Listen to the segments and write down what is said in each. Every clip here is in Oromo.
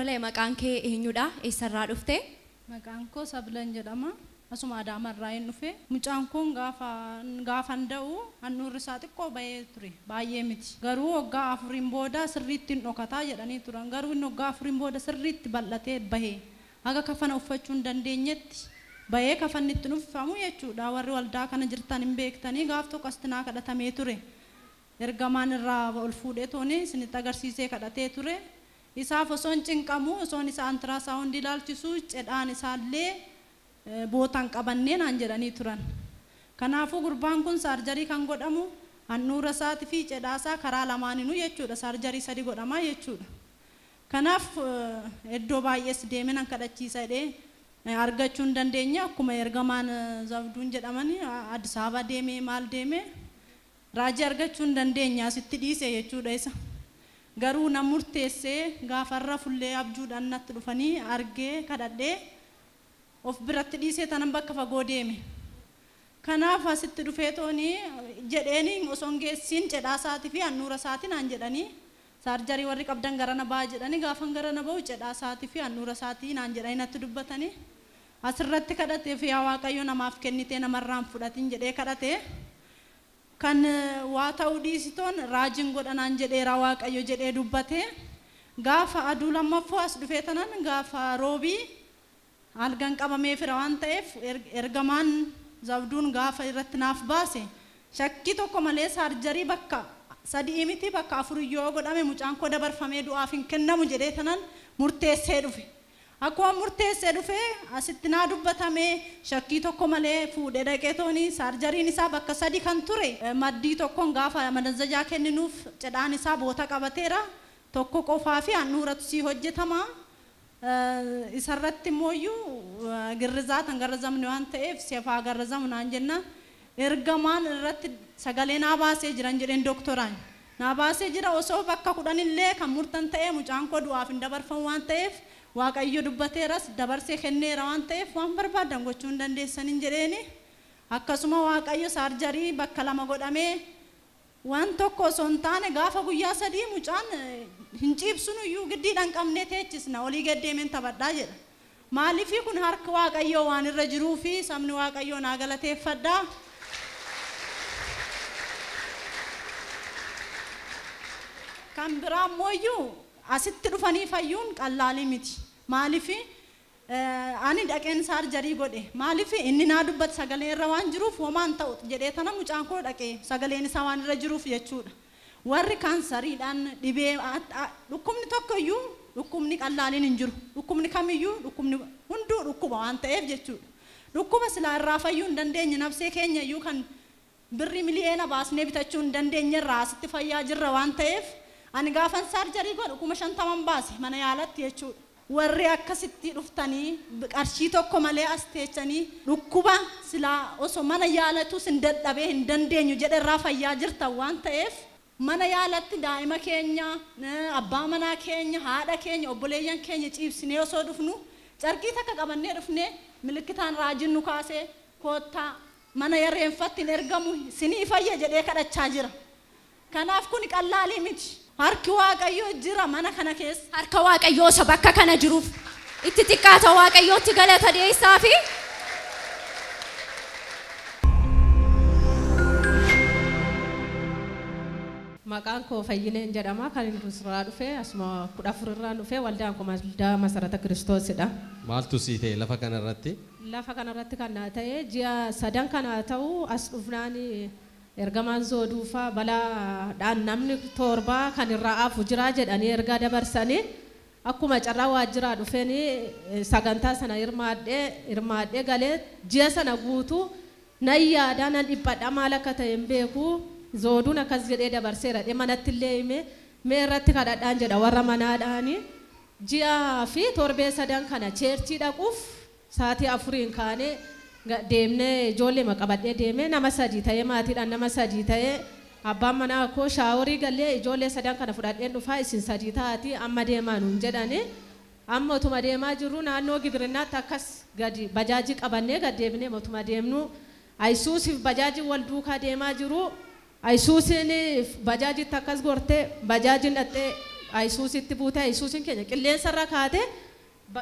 Tole, maqaan kee eenyudha? Eessarraa dhufte? Maqaan koo Sablan jedhama. Asuma Adaamarraa hin dhufe. Mucaan kun gaafan da'u handhuurri isaa xiqqoo bahee ture. Baay'ee miti. Garuu waggaa 4 booda sirriitti hin dhokataa jedhanii turan. Garuu inni waggaa 4 booda sirriitti bal'atee bahee haga kafana uffachuu hin dandeenyetti bahee kafanni itti uffamu jechuudha. Warri waldaa kana jirtan hin beektanii gaaf tokko astinaa kadhatamee ture. Ergamaan irraa ol fuudhee tooni isinitti agarsiisee kadhatee ture. Isaaf osoo hin cinqamu osoon isa antiraasaawundii ilaalchisu cedhaan isaallee bootaan qabannee naan jedhanii turan. Kanaafuu gurbaan kun saarjarii kan godhamu handhuura isaatii fi cedhaa isaa karaa lamaaninuu jechuudha. Saarjarii 3 godhamaa jechuudha. Kanaaf iddoo baay'ees deemee nan kadhachiisa jedhee argachuu hin dandeenye. Akkuma ergamaan Zabduun jedhamanii Addis Ababa deemee maal deemee raajii argachuu hin dandeenye asitti dhiise jechuudha isa. Garuu na murteessee gaafarra fullee abjuudhaan natti dhufanii argee kadhadhee of biratti dhiisee tanan bakka fagoo deeme. Kanaaf asitti dhufee toonii jedheeni osoo hin geessiin cedhaa isaatii fi handhuura isaatii naan jedhanii saarjarii warri qabdan garana ba'a jedhanii gaafan garana ba'u cedhaa isaatii fi handhuura isaatii naan jedhanii natti dubbatanii asirratti kadhatee fi yaa Waaqayyo namaaf kennitee namarraan fudhatin jedhee kadhatee kan waa ta'uu dhiisitoon raajiin godhanaan jedheera Waaqayyo jedhee dubbatee gaafa aduu lammaffoo as dhufee tanan gaafa roobii algan qabamee fira waan ta'eef ergamaan Zabduun gaafa irratti naaf baase shakkii tokko malee saarjarii bakka 3 miti bakka 4 yoo godhame mucaan koo dabarfamee du'aaf hin kennamu jedhee tanan murteessee dhufe. Akkuma murteessee dhufe asitti naa dubbatame shakkii tokko malee fuudhee dhaqee tooni saarjariin isaa bakka 3 kan ture maddii tokkoon gaafa madanzajaa kenninuuf cedhaan isaa boota qabateera tokko qofaa fi handhuuratu sii hojjetama. Isarratti immoo girrizaatan garrazamni waan ta'eef seefaa garrazamu naan jenna ergamaan irratti sagalee naa baasee jiran jedheen dooktoraan naa baasee jira osoo bakka 10 illee kan murtan ta'ee mucaan koo du'aaf hin dabarfamu waan ta'eef Waaqayyo dubbateeras dabarsee kenneera waan ta'eef waan barbaadan gochuu hin dandeessaniin jedheeni akkasuma Waaqayyo saarjarii bakka 2 godhamee waan tokko osoo hin taane gaafa guyyaa 3 mucaan hin ciibsunu iyyuu giddiidhaan qabnee teechisna olii gad deemeen taphadhaa jedha. Maaliif kun harka Waaqayyoo waan irra jiruu fi sabni Waaqayyoo naa galateeffadhaa. Kan biraa immoo iyyuu asitti dhufanii fayyuun qallaalii miti. Maaliif ani dhaqeen saarjarii godhe maaliif inni naa dubbatu sagalee irra waan jiruuf homaan ta'u jedhee tana mucaan koo dhaqee sagaleen isaa waan irra jiruuf jechuudha. Warri kaansariidhaan dhibee dhukkubni tokko iyyuu dhukkubni qallaaliin hin jiru. Dhukkubni kamiyyuu dhukkubni hunduu dhukkuba waan ta'eef jechuudha. Dhukkuba silaa irraa fayyuu hin dandeenye nafsee keenya iyyuu kan birrii miliyoona baasnee bitachuu hin dandeenye irraa asitti fayyaa jirra waan ta'eef ani gaafan saarjarii godhu 50,000 baase mana yaalatti jechuudha. Warri akkasitti dhuftanii qarshii tokko malee as teechanii dhukkuba silaa osoo mana yaalatus hin dadhabee hin dandeenyu jedhe irraa fayyaa jirtan waan ta'eef mana yaalatti daa'ima keenya abbaa manaa keenya haadha keenya obboleeyyan keenya ciibsinee osoo dhufnu carqii takka qabannee dhufnee milikitaan raajiin nu kaasee koottaa mana yarreenfatti hin ergamu sinii fayya jedhee kadhachaa jira. Kanaaf kun qallaalii miti. Harki Waaqayyoo jira mana kana keessa. Harka Waaqayyoo isa bakka kana jiruuf itti xiqqaata Waaqayyootti galata dhiyeessaa fi Maqaan koo Fayyineen jedhama. Kan inni irraa dhufe asuma 14 irraa dhufe waldaan koo waldaa Masarata Kiristoosidha. Maaltu sii ta'e lafa kanarratti? Lafa kanarratti kan naa ta'e ji'a 3 kana ta'u as dhufnaan ergamaan Zooduufaa balaadhaan namni 7 kan irraa hafu jira jedhanii ergaa dabarsanii akkuma carraa waajjiraa dhufeenii sagantaa sana hirmaadhee galee ji'a sana guutuu nan yaadaa nan dhiphadha maal akka ta'e hin beeku. Zooduun akkas jedhee dabarseera dhee manatti illee hime mee irratti kadhadhaan jedha warra manaadhaani ji'a fi torbee 3 kana cheerchii dhaquuf sa'aatii 4 kaanee deemnee ijoollee qabadhee deemee nama 3 ta'ee maatiidhaan nama 3 ta'ee abbaan manaa koo shaaworii galee ijoollee 3 kana fudhadheen dhufaa isin 3 ta'atii amma deemaa nuun jedhani amma otuma deemaa jirru naannoo gibirinaatti akkas gadi bajaajii qabannee gad deebinee otuma deemnu ayisuusiif bajaajii wal duukaa deemaa jiru. Ayisuusiin bajaajitti akkas gortee bajaajiin dhattee Ayisuusitti buute ayisuusiin keenya qilleensarra kaatee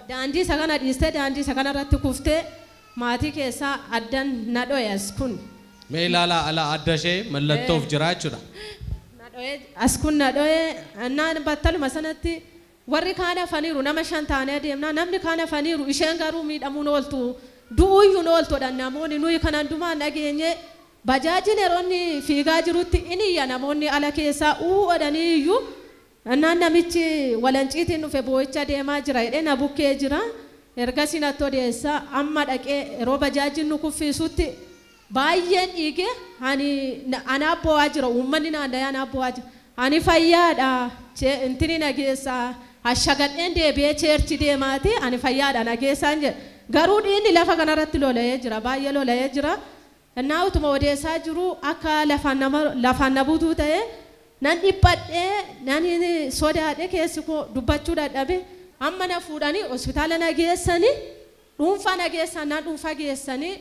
daandii isa kana dhiistee daandii isa kana irratti kuftee maatii keessaa addan na dho'e as kun. Mee ilaalaa ala adda ishee mallattoof jira jechuudha. Na dho'e as kun na dho'e naan battaluma sanatti warri kaan hafaniiru nama 5 taanee adeemnaa namni kaan hafaniiru isheen garuu miidhamuun ooltu du'uuyyuun ooltudha namoonni nuyi kan hundumaa dhageenye bajaajiin yeroo inni fiigaa jirutti inni iyya namoonni ala keessaa uu odhanii iyyuu Annaan namichi walanciitiin dhufe boo'icha deemaa jira jedhee na bukkee jira. Ergasii natti odeessa amma dhaqee yeroo bajaajiin nu kuffisutti baay'een dhiige ani anaa boo'aa jira uummanni naanna'ee anaa boo'aa jira. Ani fayyaadha intini nageessa ashagadheen deebi'ee cheerchi deemaati ani fayyaadha nageessaan jedhe. Garuu dhiinni lafa kanarratti lola'ee jira baay'ee lola'ee jira. Innaa utuma odeessaa jiru akka lafaan na butuu ta'e nan dhiphadhee nan sodaadhe keessi koo dubbachuu dadhabe amma na fuudhanii hospitaala na geessanii dhuunfaa na geessan na dhuunfaa geessanii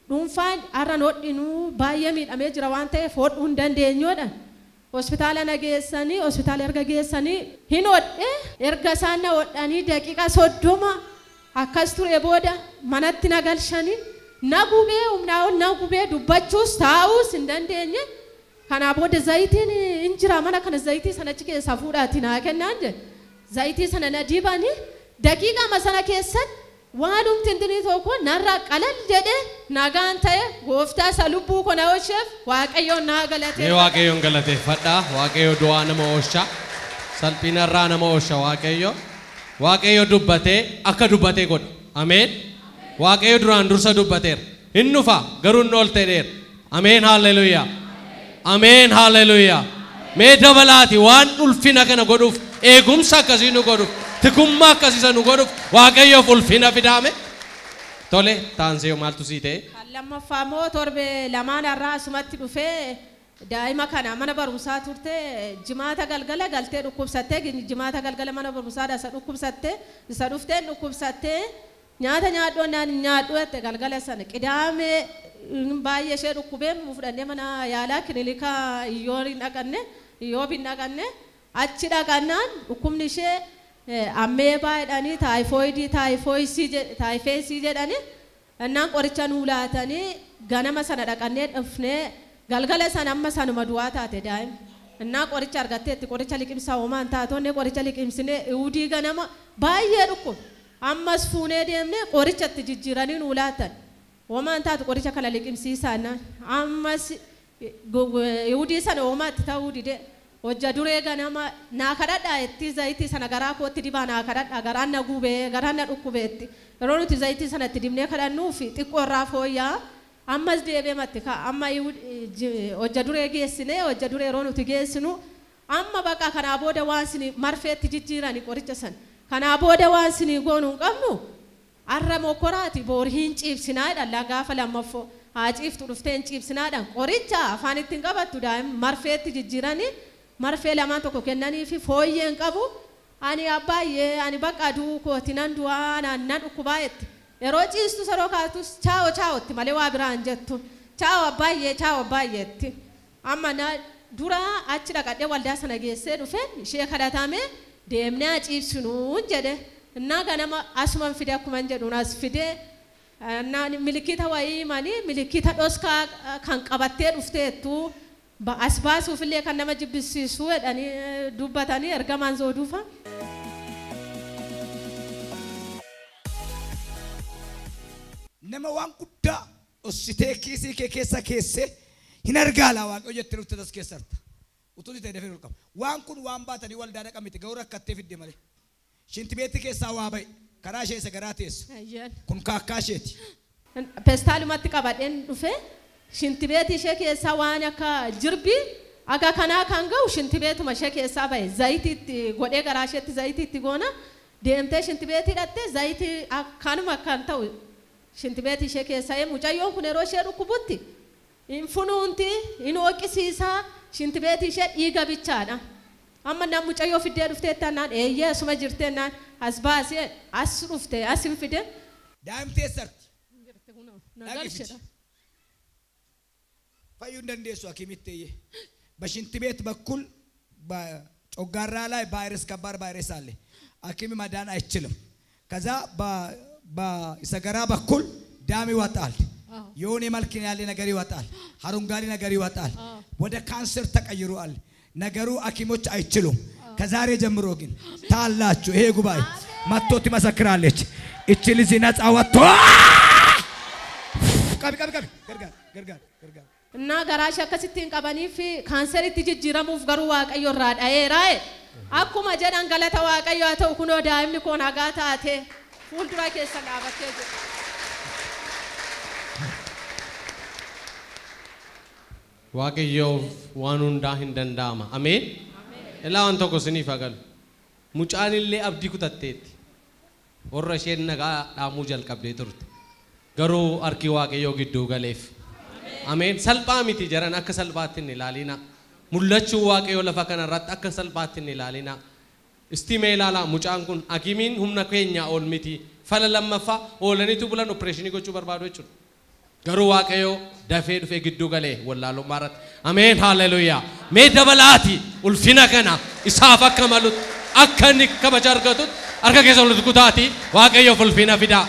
dhuunfaan har'a hodhinuu baay'ee miidhamee jira waan ta'eef hodhuu hin dandeenyudha. Hospitaala na geessanii hospitaala erga geessanii hin hodhe erga isaan na hodhanii daqiiqa 30 akkas ture booda manatti na galchanii na gubee humnaa ol na gubee dubbachuus taa'uus hin dandeenye. Kanaa booda zayitiin hin jira mana kana zayitii sana achi keessaa fuudhaati naa kennaan jedhe. Zayitii sana na dibanii daqiiqama sana keessatti waanumti intini tokko narraa qalal jedhe nagaan ta'e gooftaa isa lubbuu koo na oolcheef Waaqayyoon naa galateeffadha. Mee Waaqayyoon galateeffadha. Waaqayyo du'aa nama oolcha. Salphinarraa nama oolcha Waaqayyo. Waaqayyo dubbatee akka dubbatee godha. Ameen. Waaqayyo duraan dursa dubbateera. Hin dhufa garuu hin oolteedheera. Ameen haalleluuyaa. Ameen haalleluuyaa. Mee dabalaati waan ulfina kana godhuuf eegumsa akkasii nu godhuuf tikummaa akkasii nu godhuuf Waaqayyoof ulfina fidaame. Tole taansee maaltu sii ta'e? Kan lammaffaa immoo torbe lamaan irraa asumatti dhufee daa'ima kana mana barumsaa turte jimaata galgala galtee dhukkubsattee jimaata galgala mana barumsaadha isa dhukkubsattee isa dhufteen dhukkubsattee nyaata nyaadhoo naan nyaadhoo jette galgala sana qidaamee baay'ee ishee dhukkubee fudhannee mana yaalaa kilinika Iyyoob hin dhaqanne achi dhaqannaan dhukkubni ishee ameebaa jedhanii taayifooyidii taayifeesii jedhanii innaan qoricha nuu laatanii ganama sana dhaqannee dhufnee galgala sana amma sanuma du'aa taate daa'imni. Innaan qoricha argatteetti qoricha liqimsaa homaan taatonni qoricha liqimsinee iwudii ganama baay'ee dhukkube. Ammas fuunee deemnee qoricha itti jijjiiranii nuu laatan. Homaan taatu qoricha kana liqimsiisaa ammas iwudii sana homaatti ta'uu dide. Hojja duree ganama naa kadhadhaa itti zayitii sana garaa kootti dibaa naa kadhadhaa garaan na gubee garaan na dhukkubeetti. Yeroo nuti zayitii sana itti dibnee kadhannuufi xiqqoo irraa fooyya'aa ammas deebee matti ka'a amma hojja duree geessinee hojja duree yeroo nuti geessinu amma baqa kanaa booda waan sini marfeetti jijjiirani qoricha sana. Kanaa booda waan sini goonuu hin qabnu har'a mokoraati boor hin ciibsinaadha gaafa lammaffoo haa ciiftu dhuftee hin ciibsinaadhaan qoricha afaan ittiin qabattu daa'imni marfeetti jijjiiranii marfee lamaan tokko kennanii fi fooyyee hin qabu ani abbaay'ee ani bakka aduu kooti nan du'aa nan dhukkubaa jetti yeroo ciistu saroo kaatus chaa'o chaa'otti malee waa biraa hin jettu chaa'o abbaay'ee chaa'o abbaay'eetti amma na dura achi dhaqadhee waldaa sana geessee dhufeen ishee kadhatame deemnee haa ciibsinuun jedhe innaa ganama asuman fide akkuman jedhuun as fide naan milikita wayii himanii milikita dhoskaa kan qabattee dhufteettu as baasuufillee kan nama jibbisiisu jedhanii dubbatanii ergamaan zooduufa. Nama waan guddaa ossitee kiisii kee keessa keessee hin argaala Waaqayyo jettee dhufte tas keessarta. Utuu ta'e dafee ol qaba. Waan kun waan baatanii waldaa dhaqa miti garuu rakkattee fidde malee. Shintibeetti keessaa waa ba'e karaa ishee isa garaa teessu. Kun kaakkaa isheeti. Peestaalumatti qabadheen dhufe shintibeetti ishee keessaa waan akka jirbii aga kanaa kan ga'u shintibeetuma ishee keessaa ba'e zayitiitti godhee garaa isheetti zayitiitti goona deemtee shintibeetti hidhattee zayitii akkanuma kan ta'u shintibeetti ishee keessaa mucayyoon kun yeroo ishee dhukkubutti hin funuunti hin hooqisiisaa shintibeetti ishee dhiiga bichaadha. Amma naan mucayyoo fiddee dhuftee taanaan eeyyee asuma jirtee naan as baasee as dhufte as hin fide. Daa'imtee sarti. Fayyuu hin dandeessu hakimitti eeyyee. Bashinti beet bakkul ጮጋራ ላይ ቫይረስ ከባድ ቫይረስ አለ። ሐኪም መዳን አይችልም። ከዛ በሰገራ በኩል ዳም ይወጣል። የሆነ መልክ ያለ ነገር ይወጣል። አረንጓዴ ነገር ይወጣል። ወደ ካንሰር ተቀይሯል። ነገሩ ሐኪሞች አይችሉም። ከዛሬ ጀምሮ ግን ታላችሁ ይሄ ጉባኤ መጥቶ ትመሰክራለች። እቺ ልጅ ነፃ ወጥቶ ቀቢ ቀቢ ቀቢ ገርጋር ገርጋር ገርጋር እና garaa ishee akkasitti hin qabaniif kaanseritti jijjiiramuuf garuu Waaqayyo irraa dha'eera. Akkuma jedhan galata Waaqayyo haa ta'u kunoo daa'imni koo nagaa taate fuuldura keessa dhaabattee jirti. Waaqayyoof waan hundaa hin danda'ama. Ameen. Ilaa waan tokko isiniif haa galu. Mucaan illee abdii kutatteetti. Warra isheen nagaa dhaamuu jalqabdee turte. Garuu harki Waaqayyoo gidduu galeef. Ameen. Salphaa miti jaran akka salphaatti hin ilaalina. Mul'achuu Waaqayyoo lafa kanarratti akka salphaatti hin ilaalina. Isti mee ilaalaa mucaan kun hakimiin humna keenyaa ol miti. Fala lammaffaa oolaniitu bulan opereeshinii gochuu barbaadu jechuudha. Garuu Waaqayyoo dafee dhufee gidduu galee wallaalummaa irratti. Ameen haaleluyyaa. Mee dabalaati ulfina kana isaaf akka malutti akka inni kabaja argatutti harka keessa ol kutaati Waaqayyoof ulfina fidaa.